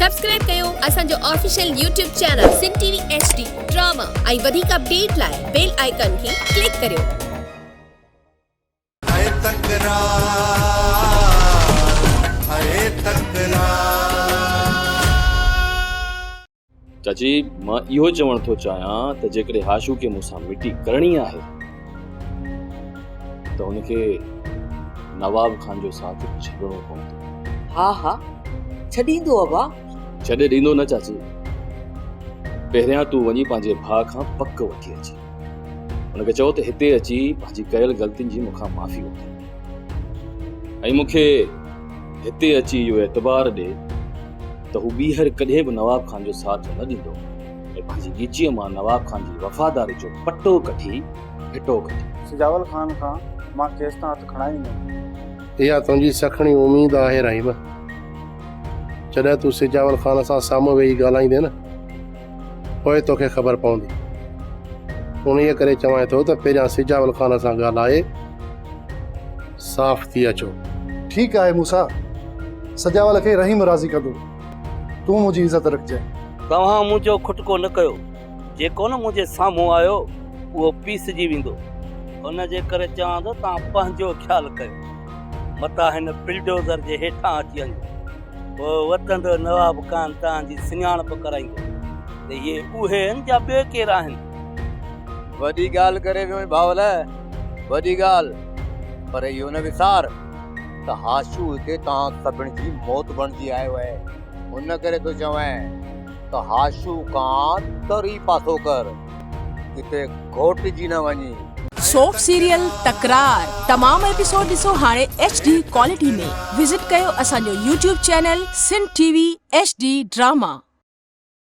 Subscribe ڪيو اسان جو official YouTube channel Sindh T V H D drama ۽ وڌيڪ اپڊيٽ لاء بيل آئيڪان کي ڪلڪ ڪريو. اي تڪرار اي تڪرار. چاچي مان اهو چوڻ ٿو چاهيان ته جيڪڏهن هاشو کي مون سان مٽي ڪرڻي آهي ته هن کي نواب خان جو ساٿ ڇڏڻو پوندو. ها ها ڇڏيندو ابا. ڇڏي ڏيندو نه چاچي. پهريان تون وڃي پنهنجي ڀاء کان پڪ وٺي اچ. هن کي چئو ته هتي اچي پنهنجي ڪيل غلطين جي مون کان معافي وٺي ۽ مون کي هتي اچي اهو اعتبار ڏي ته هو ٻيهر ڪڏهن به نواب خان جو ساٿ نه ڏيندو ۽ پنهنجي ڳچيء مان نواب خان جي وفاداري جو پٽو ڪڍي ڦٽو ڪندو. سجاول خان کان مان ڪيس تان هٿ کڻائي ايندم. اها تنهنجي سکڻي اميد آهي رحيم. جڏهن تون سجاول خان سان سامهون ويهي ڳالهائيندين نه، پوء توکي خبر پوندي. انهيء ڪري چوانء ٿو ته پهريان سجاول خان سان ڳالهائي صاف ٿي اچو. ٺيڪ آهي موسيٰ، سجاول کي رحيم راضي ڪندو. تون منهنجي عزت رکجانء. توهان منهنجو کٽڪو نه ڪيو. جيڪو نه منهنجي سامهون آيو، اهو پيسجي ويندو. ان جي ڪري چوان ٿو توهان پنهنجو خيال ڪيو. متان هن بلڊوزر جي هيٺان اچي وڃو. پوء وتندو نواب خان توهان جي سڃاڻپ ڪرائيندو ته اهي اهي آهن يا ٻيو ڪير آهن. وڏي ڳالهه ڪري ويو آهين ڀاول، وڏي ڳالهه. پر اهو نه وسار ته هاشو هتي توهان سڀني جي موت بڻجي آيو آهي. ان ڪري ٿو چوين ته هاشو کان تري پاسو ڪر، ڪٿي گهوٽجي نه وڃين. سوپ سيريل تڪرار تمام ايپيسوڊ ڏسو هاڻي ايڇ ڊي ڪوالٽي ۾ وزٽ ڪيو اسان جو YouTube channel Sindh T V H D drama.